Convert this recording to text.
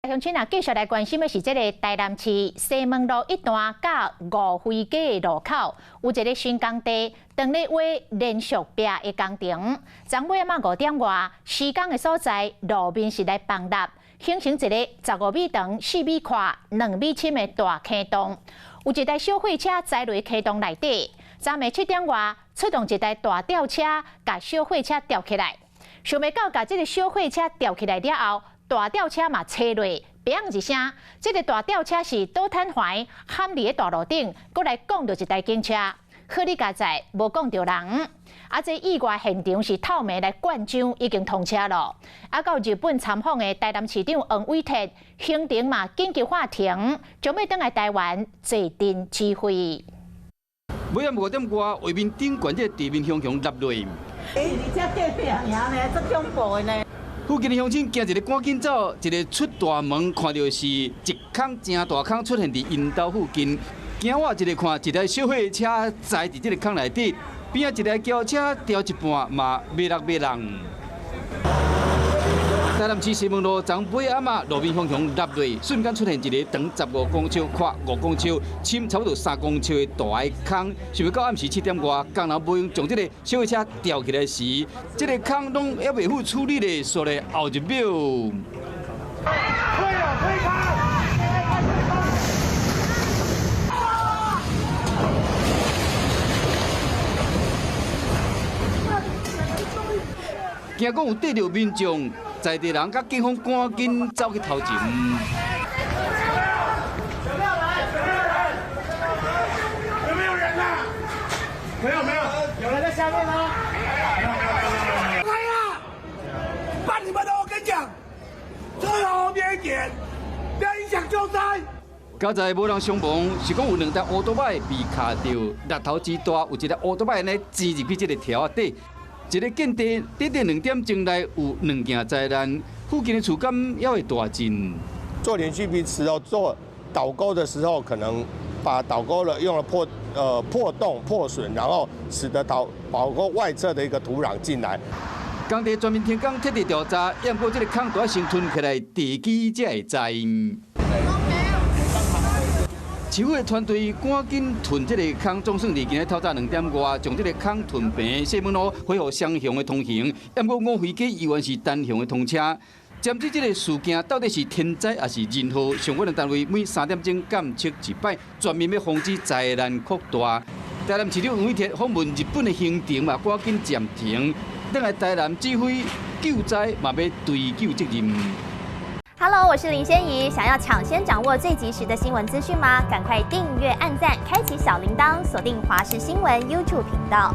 鄉親啊，繼續來關心的是這个台南市西門路一段佮五妃街的路口，有一个新工地，當咧挖連續壁的工程。昨尾仔5點外，施工的所在路面是來崩塌，形成一个15米長、4米寬、2米深的大坑洞。有一台小貨車栽落坑洞內底，昨暝7點外出動一台大吊車，共小貨車吊起來。想袂到，共這个小貨車吊起來了後，大吊車嘛切落，砰一聲，這个大吊車是倒癱瘓，譀佇咧大路頂，閣來摃著一台警車，好佳哉無摃著人。啊，這意外現場是透暝來灌漿，已經通車了。啊，到日本參訪的台南市長黃偉哲，行程嘛緊急喊停，將欲轉來台灣坐鎮指揮。尾暗5點外，畫面頂懸這地面雄雄落落。欸，你這隔壁爾呢，足恐怖的呢。附近的鄉親驚一个趕緊走，一个出大門看著是一空誠大空出現佇𪜶兜附近，驚我一个看一台小貨車栽佇這个空內底，邊仔一台轎車掉一半嘛欲落欲人。台南市西門路昨尾暗仔路面雄雄落落，瞬間出現一个長15公尺、寬5公尺、深差不多3公尺的大坑。想袂到暗時7點外，工人無閒將這个小貨車吊起來時，這个坑攏猶未赴處理咧，煞來後一秒。推啊推開！驚講有綴著民眾。在地人佮警方趕緊走去頭前。有沒有人？有沒有人啊？沒有沒有，有人在下面嗎？沒有沒有沒有。來啦！辦你們的，我跟你講，車後面一點，不要影響救災。佳哉無人傷亡，是講有兩台烏多擺被卡著，力頭之大，有一个烏多擺呢擠入去這个柱仔底。一个建地，短短2點鐘內有兩件災難，附近的厝敢猶會大震。做連續壁時候，做倒鈎的時候，可能把倒鈎了用了破洞破損，然後使得倒鈎外側的一個土壤進來。工地全面停工，徹底調查，毋過這个空都先吞起來，地基才會知。市府的團隊趕緊吞這个空，總算佇今仔透早2點外，將這个空吞平，西門路恢復雙向的通行。毋過五妃街依然是單向的通車。針對這个事件到底是天災抑是人禍，相關的單位每3點鐘監測一擺，全面欲防止災難擴大。台南市長黃偉哲訪問日本的行程嘛，趕緊暫停，轉來台南指揮救災嘛，欲追究責任。 Hello，我是林仙怡。想要搶先掌握最及時的新聞資訊嗎？趕快訂閱、按讚、開啟小鈴鐺，鎖定華視新聞 YouTube 頻道。